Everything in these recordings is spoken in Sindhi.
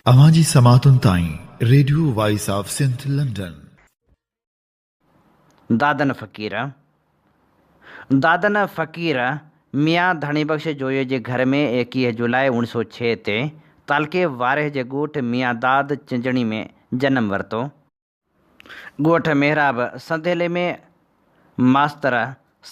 اوهان جي سماعتن تائين radio voice of Sindh London. Dadan Faqir, Dadan Faqir Mian Dhani Bakhsh Joyo جي گهر ۾ 21 جولاء اوڻيھ سو ڇهه تي تعلقي وارهه جي ڳوٺ ميان داد چنجڻي ۾ جنم ورتو. ڳوٺ محراب سنديلي ۾ ماستر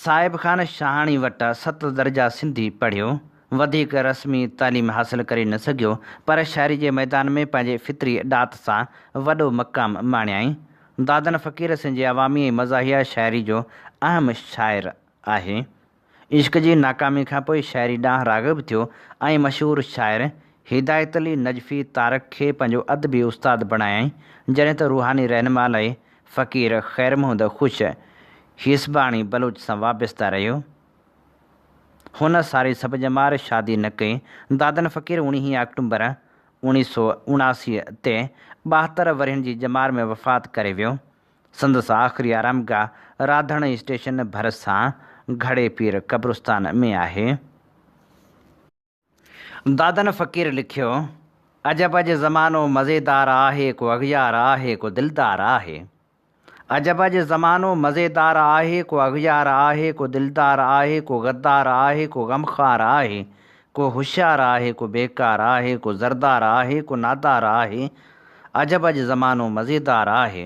صاحب خان شاهاڻي وٽ ست درجا سنڌي پڙهيو. وڌيڪ رسمي تعليم حاصل ڪري نه سگهيو، پر شاعري جي ميدان ۾ پنهنجي فطري ڏات سان وڏو مقام ماڻيائين. دادن فقير سنڌ جي عوامي ۽ مزاحيه شاعري جو اهم شاعر آهي. عشق جي ناڪامي کان پوء شاعري ڏانهن راغب ٿيو ۽ مشهور شاعر هدايت علي نجفي تارڪ کي پنهنجو ادبي استاد بڻايائين، جڏهن ته روحاني رهنما لاء فقير خير محمد خوش هيسباڻي بلوچ سان وابسته رهيو. هن ساري سڀ ڄمار شادي نه ڪئي. دادن فقير اوڻيهين آڪٽومبر اوڻيهه سو اوڻاسي تي 72 ورهين جي ڄمار ۾ وفات ڪري ويو. سندس آخري آرامگاهه راڌڻ اسٽيشن ڀرسان گهڙي پير قبرستان ۾ آهي. دادن فقير لکيو، عجب اڄ زمانو مزيدار آهي ڪو اغيار آهي ڪو دلدار آهي. عجب اڄ زمانو مزيدار آهي ڪو اغيار آهي ڪو دلدار آهي ڪو غدار آهي ڪو غمخوار آهي ڪو هوشيار آهي ڪو بيڪار آهي ڪو زردار آهي ڪو نادار آهي عجب اڄ زمانو مزيدار آهي.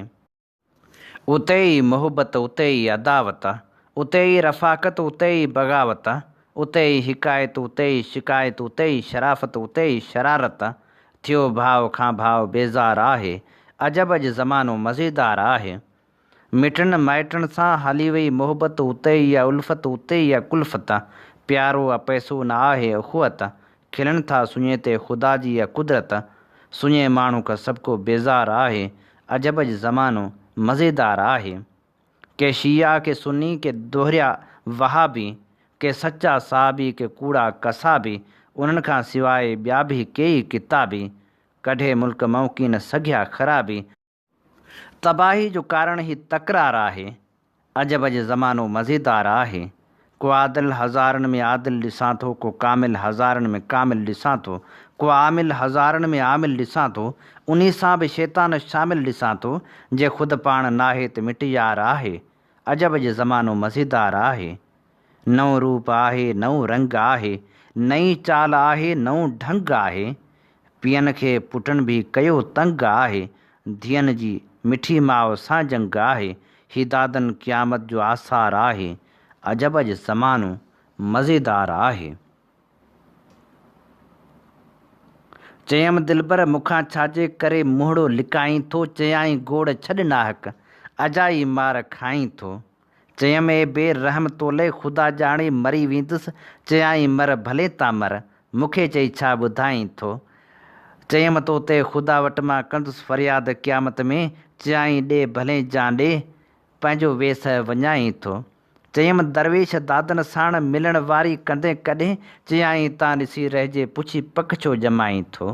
اتي ئي محبت اتي ئي عداوت، اتي ئي رفاقت اتي ئي بغاوت، اتي ئي حڪايت اتي ئي شڪايت اتي ئي شرافت اتي ئي شرارت، ٿيو ڀاء کان ڀاء بيزار آهي، عجب اڄ زمانو مزيدار آهي. مٽن مائٽن سان هلي وئي محبت اتي ئي آ الفت اتي ئي آ ڪلفت، پيارو آ پئسو نه آهي اخوت، کلن ٿا سڃي تي خدا جي آ قدرت، سڃي ماڻهو کان سڀڪو بيزار آهي، عجب اڄ زمانو مزيدار آهي. ڪي شيعا ڪي سني ڪي دهريا وهابي، ڪي سچا صحابي ڪي ڪوڙا قصابي، انهن کان سواء ٻيا به ڪيئي ڪتابي، ڪڍي ملڪ مئون ڪين سگهيا خرابي، تباهي جو ڪارڻ هي تڪرار آهي. عجب اڄ زمانو مزيدار آهي. ڪو عادل هزارن ۾ عادل ڏسان ٿو، ڪو ڪامل هزارن ۾ ڪامل ڏسان ٿو، ڪو عامل هزارن ۾ عامل ڏسان ٿو، انهي سان به شيطان شامل ڏسان ٿو، جي خود پاڻ ناهي ته مٽ يار آهي. عجب اڄ زمانو مزيدار آهي. نئون روپ آهي، نئون رنگ آهي، نئين چال آهي، نئون ڍنگ آهي. پيئن کي پٽن ڀي ڪيو تنگ آهي، ڌيئن جي مٺي ماء سان جنگ آهي. هي دادن قيامت جو آثار آهي، عجب اڄ زمانو مزيدار آهي. چيم دلبر مون کان ڇاجي ڪري منهڙو لڪائين ٿو، چيائين گوڙ ڇڏ ناحق، اجائي مار کائين ٿو. چيم اي بي رحم تولئه خدا ڄاڻي مري ويندس، چيائين مر ڀلي تان مر، مون کي چئي ڇا ٻڌائين ٿو. چيم تو تي خدا وٽ مان ڪندس فرياد قيامت ۾، چيائين ڏي ڀلين جان ڏي، پنهنجو ويسهه وڃائين ٿو. چيم درويش دادن ساڻ ملڻ واري ڪندين ڪڏهن، چيائين تان ڏسي رهجي پڇي پڪ ڇو ڄمائين ٿو.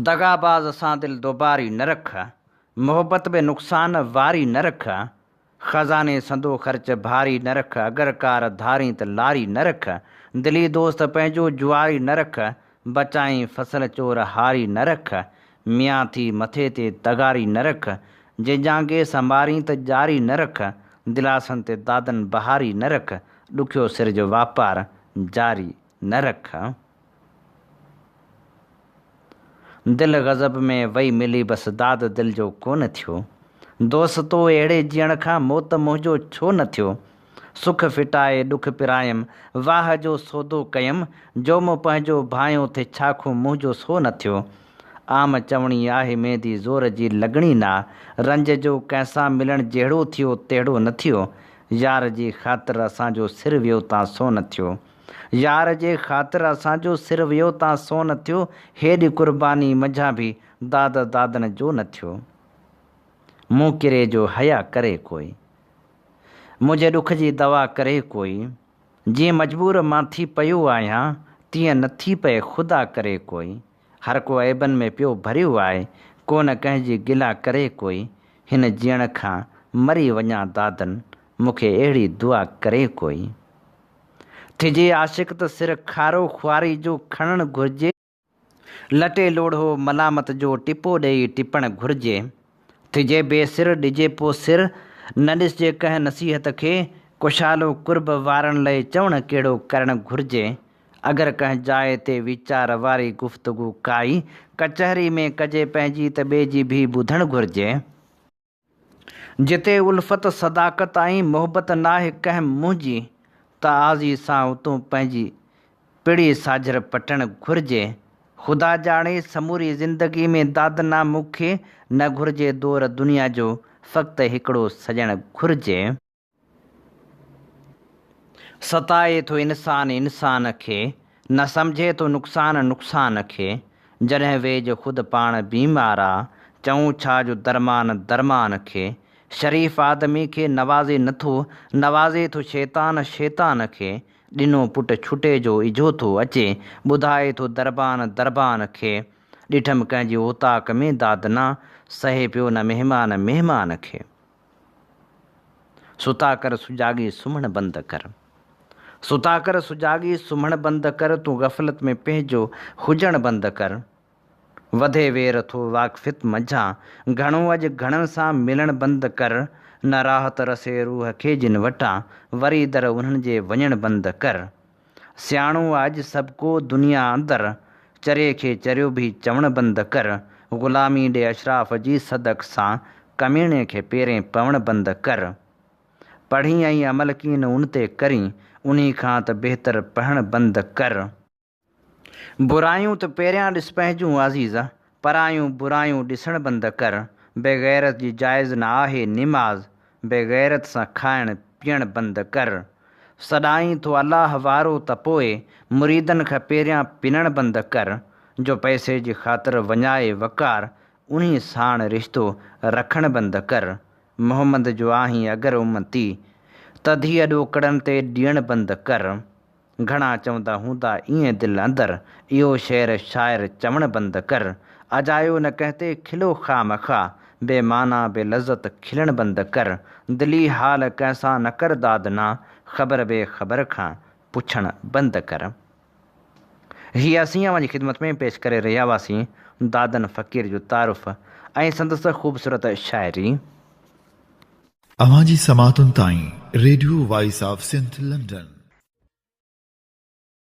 دغاباز سان دل دوباري نه رک، محبت به نقصان واري نه رک، خزاني سندو خرچ ڀاري نه رک، اگر ڪار ڌارين ته لاري نه رک، دلي دوست پنهنجو جواري نه رک، بچائين فصل چور هاري نه رک، ميان ٿي مٿي تي تغاري نه رک، جي ڄانگهي سان مارين ته ڄاري نه رک، دلاسن تي دادن بهاري نه رک، ڏکيو سر جو واپار جاري نه رک. دل غضب ۾ وئي ملي بس داد دل جو ڪونه ٿيو. دوستو اهڙي جيئڻ کان موت منهنجو ڇو نه ٿيو. سک ڦٽائي ڏک پرايم واهه جو سودو ڪيم جو مون پنهنجو ڀانئيو ٿي ڇا کون منهنجو سو نه ٿيو. عام چوڻي آهي ميندي زور جي لڳڻي نا رنج جو ڪنهن سان ملڻ جهڙو ٿيو تهڙو نه ٿيو. يار جي خاطر اسان جو سر ويو تان سو نه ٿيو. يار جي خاطر اسان جو سر ويو تان سون ٿيو، هيڏي قرباني منجهان ڀي داد دادن جو نه ٿيو. مون ڪري جو حيا ڪري ڪوئي. منهنجي ڏک جي دوا ڪري ڪوئي. جيئن مجبور مان ٿي پيو آهيان، تيئن نه ٿي پئي خدا ڪري ڪوئي. هر ڪو عيبن ۾ پيو ڀريو آهي، ڪو نه ڪنهن جي گلا ڪري ڪوئي. هن جيئڻ کان مري وڃان دادن، مون کي اهڙي دعا ڪري ڪوئي. ٿجي عاشق ته سر کارو خواري جو کڻڻ گهرجي. لٽي لوڙهو ملامت جو ٽپو ڏيئي ٽپڻ گهرجي. ٿجي بي سر ڏجي پو سر، نه ڏسجي ڪنهن نصيحت کي، ڪشالو قرب وارن لئي چوڻ ڪهڙو ڪرڻ گهرجي. اگر ڪنهن جاء تي ويچار واري گفتگو ڪائي ڪچهري ۾ ڪجي پنهنجي ته ٻئي جي ڀي ٻڌڻ گهرجي. جتي الفت صداقت ۽ محبت ناهي ڪنهن منهنجي ته آزي سان اتون پنهنجي پڙي ساجهر پٽڻ گهرجي. خدا ڄاڻي سموري زندگي ۾ داد نه مون کي نه گهرجي دور دنيا جو فقط هڪڙو سڄڻ گهرجي. ستائي ٿو انسان انسان کي، نه سمجهي ٿو نقصان نقصان کي، جڏهن ويڄ خود پاڻ بيمار آ، چئون ڇا جو درمان درمان کي، شريف آدمي کي نوازي نه ٿو، نوازي ٿو شيطان شيطان کي، ڏنو پٽ ڇٽي جو اجهو ٿو اچي، ٻڌائي ٿو دربان دربان کي، ڏٺم ڪنهن جي اوطاق ۾ دادنا، سهي پيو نه مهمان مهمان کي. ستا ڪر سجاڳي سمهڻ بند ڪر. ستا ڪر سجاڳي سمهڻ بند ڪر تون غفلت ۾ پنهنجو هجڻ بند ڪر. وڌي وير ٿو واقفيت منجهان گهڻو اڄ گهڻن سان ملڻ بند ڪر. نه راحت رسي روح کي جن وٽان وري در انهن جي وڃڻ بند ڪر. سياڻو آ اڄ سڀڪو دنيا اندر، چري کي چريو ڀي چوڻ بند ڪر، غلامي ڏي اشراف جي صدق سان، ڪميڻي کي پيرين پوڻ بند ڪر. پڙهين ۽ عمل ڪين ان تي ڪرين، انهي کان ته بهتر پڙهڻ بند ڪر. برايون ته پهريان ڏس پنهنجون عزيز، پرايون برايون ڏسڻ بند ڪر، بيغيرت جي جائز نه آهي نماز، بيغيرت سان کائڻ پيئڻ بند ڪر. سڏائين ٿو الله وارو ته پوء مريدن کان پهريان پنڻ بند ڪر. جو پئسي جي خاطر وڃائي وقار انهي ساڻ رشتو رکڻ بند ڪر. محمد جو آهين اگر امتي ته ڌيء ڏوڪڙن تي ڏيڻ بند ڪر. گهڻا چوندا هوندا ائين دل اندر اهو شعر شاعر چوڻ بند ڪر اجايو نه ڪنهن تي کلو خوامخواه بي معنيٰ بي لذت کلڻ بند ڪر دلي حال ڪنهن سان نه ڪر داد نا خبر بي خبر کان پڇڻ بند ڪر. هي اسين اوهان جي خدمت ۾ پيش ڪري رهيا هئاسين دادن فقير جو تعارف ۽ سندس خوبصورت شاعري. اوهان جي سماعتن تائين radio voice of Sindh London.